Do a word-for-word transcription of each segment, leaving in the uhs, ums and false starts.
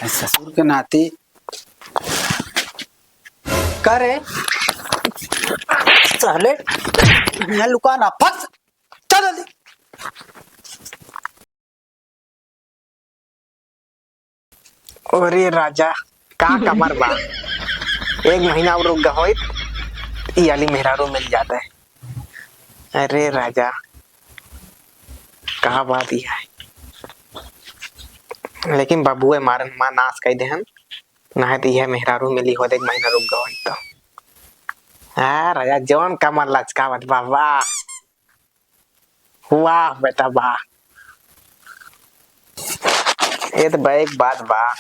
ससुर के नाती। का रे? साले, यहाँ लुका ना, फंस। चल जल्दी। अरे राजा, का कमर बा। एक महीना और रुक गए होइत, ई वाली मेहरारू मिल जाता है। अरे राजा, का बात ही है। लेकिन बाबूए मारन मा नाश कई देहन, ना है तो यह मेहरारू मिली होइत, एक महीना रुक गए होइत तो। हाँ राजा, जौन कमर लचकावत बा, वाह। वाह बेटा वाह। ये तो बा एक बात बा।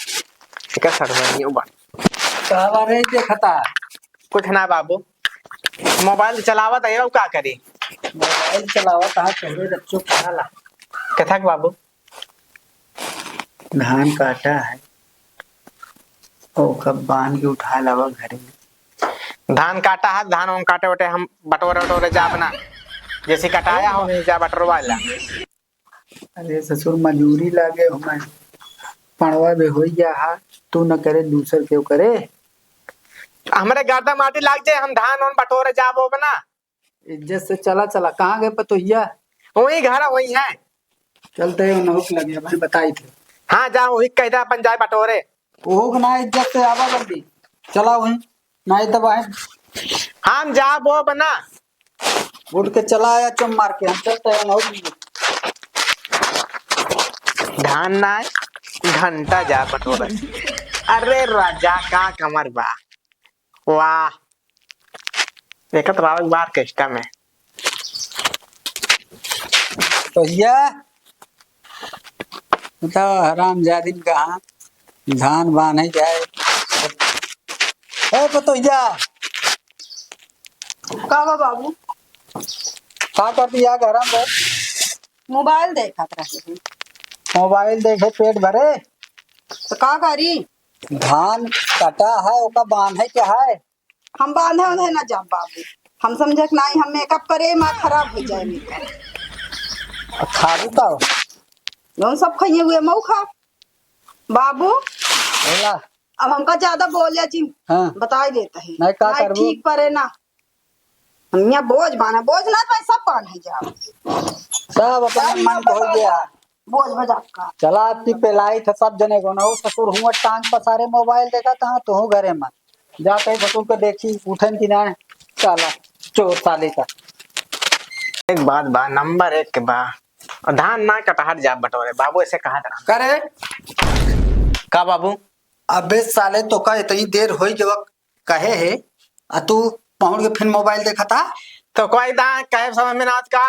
एकर सड़वइयो बा। का बा रे देखता? कुछ ना बाबू। मोबाइल चलावत है, का करी? मोबाइल चलावत है, तोहरे रच्चो कहाला। कथक बाबू? धान काटा है, ओका बांध के उठा लावा घरे। धान काटा है, धान वान काटे वटे हम बटोरे वटोरे जाब ना। जैसे कटाया हो, वहीं जा बटोरवा ला। अरे ससुर, मजूरी लागे हमें, पड़वा भी होई गया है, तू न करे, दूसर केहू करे। हमरे गर्दा माटी लाग जाए, हम धान वान बटोरे जाब ओब ना। इज्जत से चला, चला। कहाँ गए पतोहिया? वही घर, वही है। चलते हैं, उन्हों के लगे, भाई बताई थे। हाँ, जा, वही कह दे, अपन जाए बटोरे। ओहो के ना, इज्जत से आवा जल्दी, चला वहीं, नहीं तो वहीं। हम जाब ओब ना। उठ के चला आया, चुम मार के, हम चलते हैं, उन्हों के लिए। धान ना है, घंटा जा बटोरे। अरे राजा, का कमर बा, वाह। देखत रहो एक बार ऑर्केस्ट्रा में। पतोहिया, बताओ, हरामजादिन कहाँ धान बान्हे जाए। ए पतोहिया, का बा बाबू? का कर दिया घर में? मोबाइल देखत रहे हैं। मोबाइल देखे पेट भरे? तो का करी? धान कटा है, ओका बांधे के है। हम बांधे उंधे ना जाब बाबू, हम समझे कि नहीं, हम मेकअप करे, माँ खराब हो जाए मेकअप। आ खाबू का हो? जौन सब खाइए हुए मऊ खा। बाबू, बोला। अब हमका ज्यादा बोले जी, हाँ। बताई देता है। नहीं, का नहीं, करबू? ठीक परे ना। हम यहाँ बोझ बाना, बोझ ना पाए, सब बांधे जाब। सब अपना सब मन यहाँ हो गया। बोझ बजा का। चला, आपकी पेलाई था सब जने को ना, वो ससुर हुआ टांग पसारे मोबाइल देखा था, तो हूँ घरे में। जाते ही ससुर को देखी, उठन की ना, साला, चोर साले का। एक बात बा, नंबर एक के बा। और धान ना कटहर जा बटोरे, बाबू ऐसे कहा था। करे? का बाबू? अबे साले, तो का इतनी देर होई के वक्त कहे है, आ तू पहुंच के फिर मोबाइल देखा था? तो कोई दा कहे समझ में ना आज का?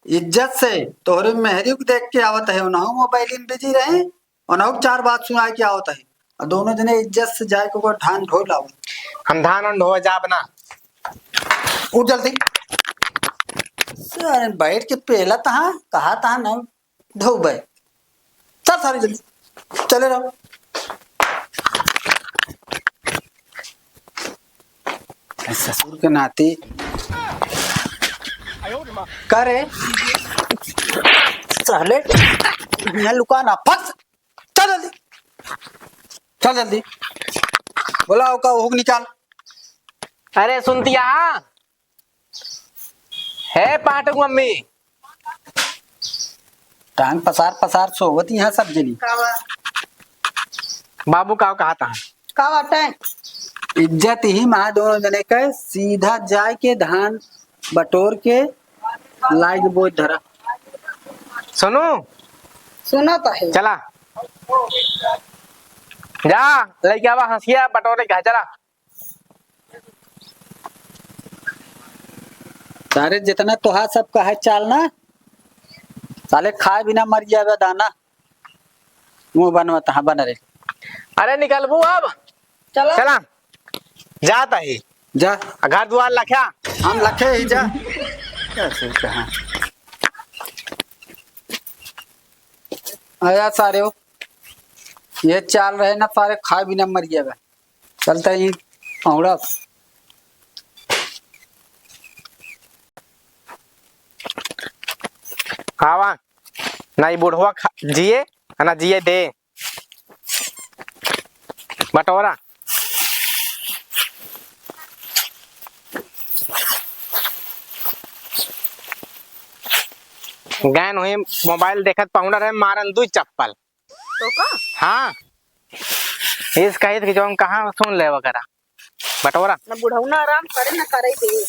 इज्जत से तोहरे मेहरी को देख के आवत है, उन्हों मोबाइल में बिजी रहे, उन्हों चार बात सुनाए के आवत है, और दोनों जने इज्जत से जाए के ओकर धान ढो लाओ। हम धान उन ढोवे जाब ना। उठ जल्दी। सारे बैठ के पेला तहाँ, कहा तहाँ ना ढोबे। चल सारे जल्दी, चले रहो। ससुर के नाती। का रे? साले, यहाँ लुका ना, फंस। चल जल्दी, चल जल्दी। बोला, ओका हुक निकाल। अरे सुनतिया, हे पाठक मम्मी। टांग पसार पसार सोवत यहाँ सब जनी। का बा? बाबू का कहा था? का बाटे? इज्जत ही महा दोनों जने के, सीधा जाए के धान बटोर के लाइग बोझ धरा। सुनू? सुनत है। चला। जा, लइके आवा हंसिया बटोरे के, चला। सारे जितना तोहार सब का है चाल ना, साले खाए बिना मर जावे दाना। मुंह बनवा तहाँ बन रे। अरे निकलबू अब? चलो। चला। जात ही। जा। आ घर दुआर लख्या? हम लखे ही जा। कैसे कहाँ? आया सारे हो। ये चाल रहे ना सारे खाए बिना मर जावे। चलता ही औड़ा। आवा, ना ई बुढ़वा खा, जिए, ना जिए दे। बटोरा। गैन हुई, मोबाइल देखत पहुना रहे, मारन दुई चप्पल। तो का? हाँ। इस कहित कि जौन कहा सुन ले वगैरह। बटोरा। ना बुढ़ऊ ना आराम करे, ना करे दे।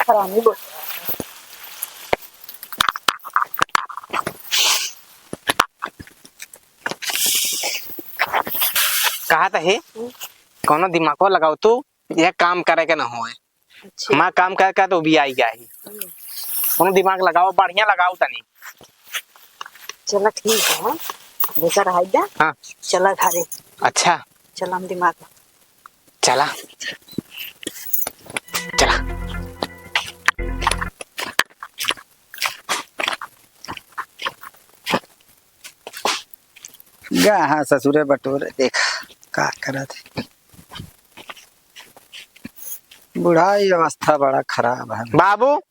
हरामी बोल। कहा त है, हम्म। कौनो दिमागो लगाओ तू, ये काम करे के ना होए। अच्छा। हमार काम करे के तो भी आई गया है। हम्म। कौनो दिमाग लगाओ, बढ़िया लगाओ तनी। चला ठीक है, हाँ। बेटा रहा जा। हाँ। चला घरे। अच्छा। चला हम दिमाग। चला। चला। गा हाँ ससुरे बटोरे, देख का करत है। बुढ़ाई अवस्था बड़ा खराब है। बाबू।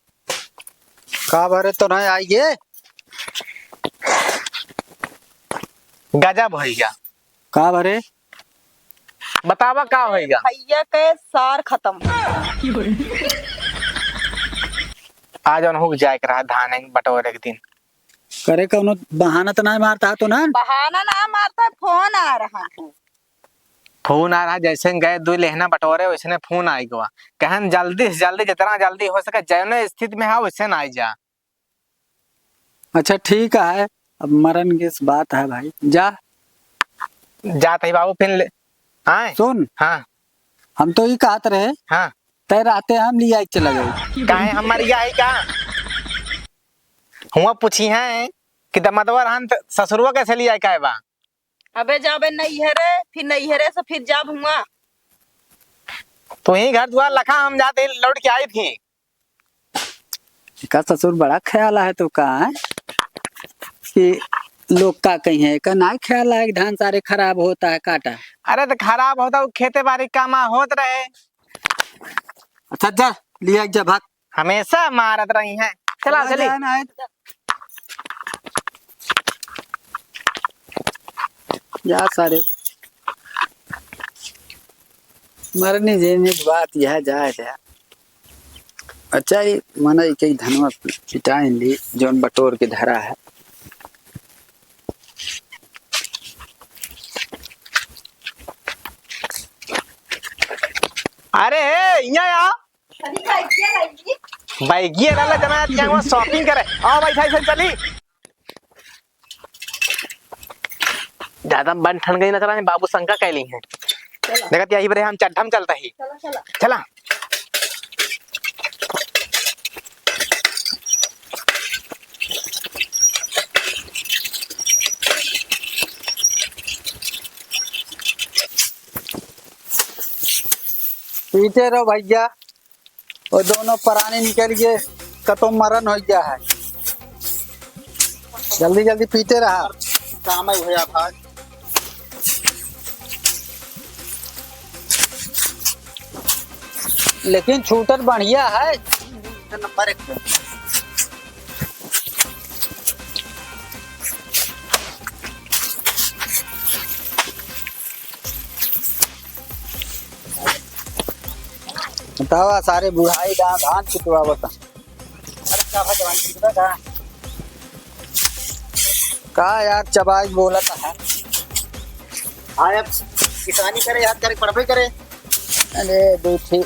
का बरे तो नहीं आई गे? गजब भैया। का बरे? बतावा का होइगा? भैया के सार खत्म। आज उनहु के जाए के रहा धान बटोरे के दिन। करे कौनो बहाना तो नहीं मारता तो ना? बहाना ना मारता, फोन आ रहा है। फोन आ रहा, जैसे गए दुई लेहना बटोरे, वैसने फोन आई गवा। कहन जल्दी से जल्दी, जितना जल्दी हो सके, जौने स्थिति में है, वैसे ना आई जा। अच्छा ठीक है, अब मरन के बात है भाई, जा। जात ही बाबू, फिर ले आए। सुन। हाँ। हम तो ई कहत रहे। हाँ। तय रहते हम लिया के चला गए। काहे हम मर गया है का? हुआ पूछी है कि दमदवा रहन त ससुरवा कैसे लिया के आए बा? अबे जाबे नैहरे, फिर नैहरे से फिर जाब हुआ। तू ही घर दुआर लखा, हम जाते ही लौट के आई थी। का ससुर बड़ा ख्याल है तो का है कि लोग का कही है, का ना ख्याल है कि धान सारे खराब होता है काटा। अरे तो खराब होता, वो खेते बाड़ी कामा होत रहे। अच्छा जा, लिया जा भाग। हमेशा मारत रही हैं। चला, चला चली। जाए ना है। जा सारे। मरनी जीनी की बात यह जाए है। अच्छा, ये मने के धनवा पिटाइन ली, जौन बटोर के धरा है। अरे, ए, इहाँ आ। अरे, बैगिया लाइए। बैगिया लाला जना, क्या हुआ, shopping करे। आओ भाई, भाई, चली। ज्यादा बन ठन गई ना, चला, बाबू शंका कैली है। चला। देखत यही बरे हम चड्ढम चलता ही। चला, चला। चला। पीटे रहो भैया। वो दोनों परानी निकल गए, कतो मरण हो गया है। जल्दी जल्दी पीते रहा। काम है भैया भाई। लेकिन छूटत बढ़िया है। नंबर एक पे। बतावा, सारे बुढ़ाई गा-, धान कुटवावत। अरे का भाई, जवान कुटवा का? का यार, चबाई बोलत है। हाँ, अब किसानी करे यार, करे पड़बे करे। अरे, दो ठी।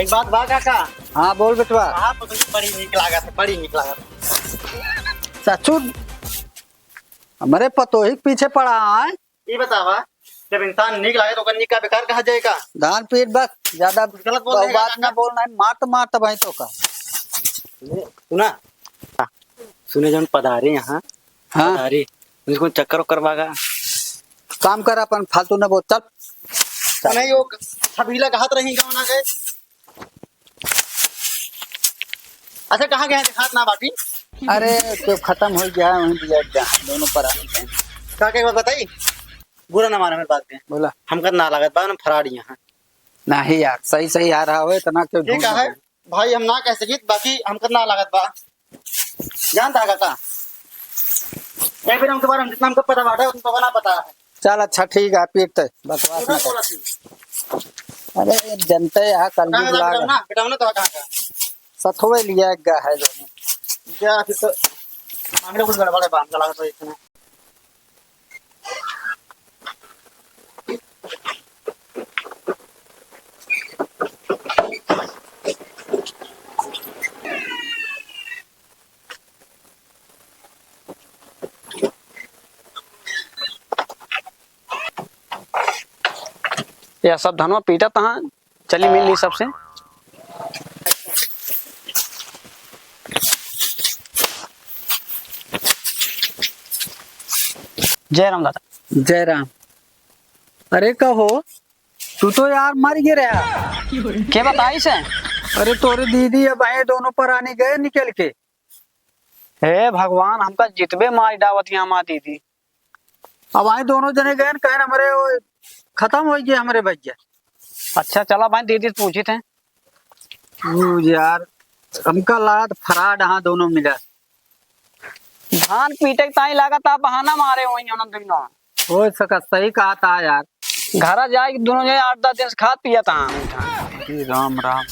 एक बात बा काका। हाँ, बोल बेटवा। आप तो बड़ी नीक लागत है, बड़ी नीक लागत है। सचू, हमरे पतोही के पीछे पड़ा है। ई बतावा, जब इंसान नीक लागे तो ओकर नीक का बेकार कहा जाए का? धान पीट बस, ज्यादा गलत बोल रहे हैं बात काका। ना बोलना है, मार तो मार तब तो का। सुना, सुने जौन पधारे यहाँ, हाँ। पधारे, उनको चक्कर ओक्कर बागा। काम कर अपन, फालतू न बोल, चल। नहीं, वो छबीला कहत रही, गाँव ना गए। अच्छा, कहाँ गए हैं? दिखात ना बाटी। अरे, तो खत्म हो गया है, वहीं दिया जा, दोनों पर आ गए हैं। का, का एक बात बताई? बुरा ना माना मेरे बात के। बोला। हमका ना लागत बा ना फराड यहाँ। नहीं यार, सही सही आ रहा हो, इतना क्यों ठीक ढूंढ है। रहे हो? भाई, हम ना कह सकित, बाकी हमका ना लागत बा। जानता है का? कई बेर हम दोबारा, हम जितना हमका पता बाटे, उतना तो ना पता है। चल अच्छा ठीक है, पीट ते बकवास ना कर। अरे जनते यहाँ कल कहाँ का लोग बेटा ना, बेटा ना तो कहाँ का? सथवे लिया एक गा है जो। क्या फिर तो मामले कुछ गड़बड़ है, बात का लागत है इतना। यह सब धनवा पीटत हैं, चली मिल ली सबसे। जय राम दादा। जय राम। अरे कहो, तू तो यार मर गिरे। के बताइस? अरे तोरे दीदी अब आए दोनों परानी गए निकल के। हे भगवान, हमका जितबे मार डावत यहाँ माँ दीदी। अब आए दोनों जने गए न, कहे हमरे वो खतम होइ गए हमरे भैया। अच्छा चला भाई, दीदी से पूछित हैं। तू यार, हमका लागत फराड हाँ दोनों मिला। धान पीटे के ताई लागत आप बहाना मारे हुई उन्होंने दोनों। हो सकत, सही कहा था यार। घरा जाए के दोनों जने आठ दस दिन से खात पियत हैं मीठा। अरे राम राम।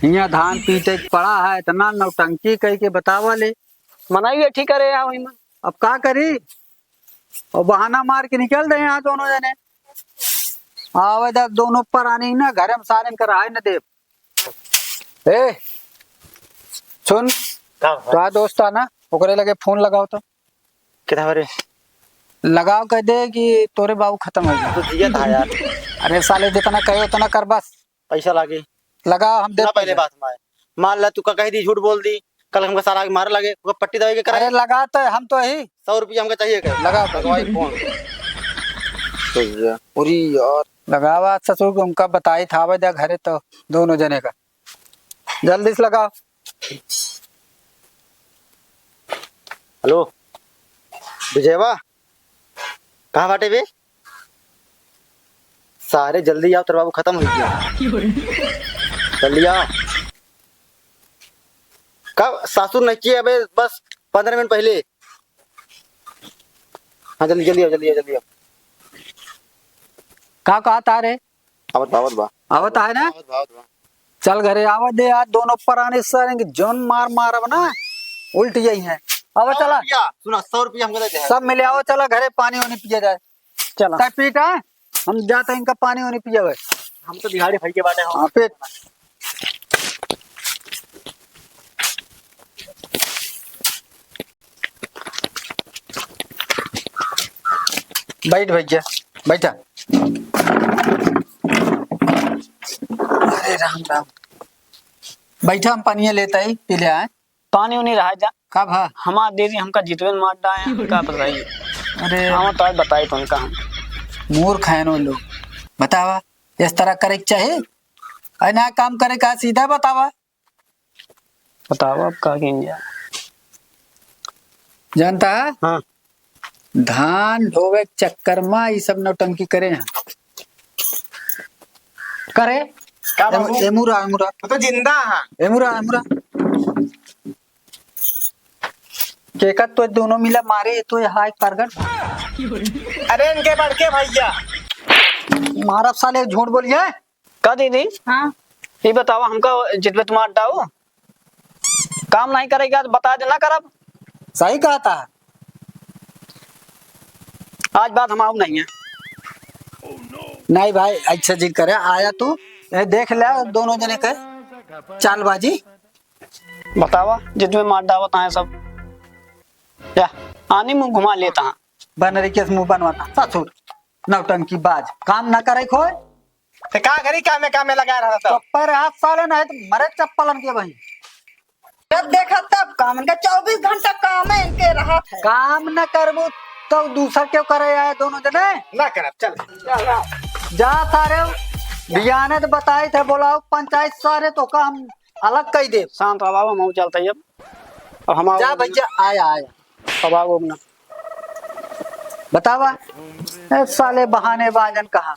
यहाँ धान पीटे के पड़ा है, इतना नौटंकी कह के बतावा ले। मनाई बैठी करे यहाँ वही में। अब का करी? और बहाना मार के निकल दे यहाँ दोनों जने। आवे दा दोनों परानी ना, घरे में सारे इनका रहाई न देब। ए, सुन, का भाई? तोहार दोस्त आ ना, ओकरे लगे फोन लगाओ तो। किधर रे? लगाओ, कह दे कि तोरे बाबू खतम होइ गए। तो जिया था यार। अरे साले, जितना कहे उतना कर बस। पैसा लागे। लगाओ, हम दे ना, पहले पैसा। बात माय। मान ला, तू का कह दी, झूठ बोल दी, कल हमका साला के मारे लगे, ओकर पट्टी दवाई के कराए। अरे लगा तो, हम तो यही। सौ रुपया हमका चाहिए, कहे। लगा। लगवाई फोन। तो ये, अरे यार। लगावा ससुर को, उनका बताई था, आवे दे घरे तो दोनों जने का। जल्दी से लगाओ। हेलो, विजयवा, कहाँ बाटे बे? सारे जल्दी आओ, तेरे बाबू खतम होइ गया। जल्दी आओ। कब सासुर नहीं किए अबे, बस पन्द्रह मिनट पहले। हाँ, जल्दी, जल्दी आओ, जल्दी आओ, जल्दी आओ। का कहत हा रे? आवत बा, आवत बा। आवत आहे ना? आवत बा, आवत बा। चल घरे, आवत दे यार, दोनों परानी सारे के जौन मार मारब ना, उल्ट जाई हैं। आवा, सौ चला। रुपया, सुना, सौ रुपया हमको दे दे। सब मिले आवा, चला घरे, पानी वानी पिया जाए। चला। तै पीट, हाँ? हम जाते हैं, इनका पानी वानी पिया भाई। हम तो दिहाड़ी भाई के बाटे हो। हाँ, पीट। बैठ भैया, बैठा। अरे राम राम। बैठा, हम पानी लेता ही, पी ले आए। पानी उनी रहा जा। का भा? हमार दीदी हमका जितवे मार डाए हैं, हमका बताइए। अरे। हाँ, तो आज बताई तो उनका हम। मूर्ख हैं वो लोग। बतावा, इस तरह करे के चाही? अरे ना काम करे का, सीधा बतावा। बतावा अब का कीन जा। जानता है? हाँ। धान ढोवे के चक्कर में ई सब नौटंकी करे हैं। करे? का एमु-, बाबू? एमुरा, एमुरा। वो तो जिंदा है। एमुरा, एमुरा। केका तो दोनों मिला मारे, तो यहाँ एक प्रगट। अरे इनके बड़के भैया। मारब साले, झूठ बोलिए। का दीदी? हाँ। ये बतावा, हमका जितबे तुम्हार डाऊ काम नहीं करेगा तो बता दे, ना करब। सही कहता है। आज बाद हम आऊ नहीं है। नहीं भाई, अच्छा जी करे, आया तू, ये देख ले दोनों जने के चालबाजी। बतावा, जितने मार डावत हैं सब, या आनी मुंह घुमा लेता है। बनरी के मुंह बनवाता, ससुर, नौटंकी बाज, काम ना करे खोए। ते का करी, कामे कामे लगा रहा था। चप्पल हाथ साले, नहीं तो मरे चप्पलन के भाई। जब देखा तब काम, इनका चउबीस घंटा काम है, इनके रहत है। काम न करबू तो दूसर क्यों करे आए दोनों जने? ना करब, चल। जा सारे, बियाने तो बताई थे, बोलाओ पंचायत सारे, तो का हम अलग कई देब। शांत रहो बाबू, हम चलते ही अब। अब हम जा भैया, आया, आया। अब आओ अपना। बतावा, ए साले बहानेबाजन कहाँ।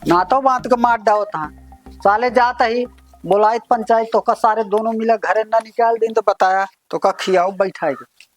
ना तो बात के मार डावत हाँ। साले जात ही बोलाइत पंचायत, तोका सारे दोनों मिला घरे ना निकाल दिन तो बताया, तोका खियाओ बैठाए के।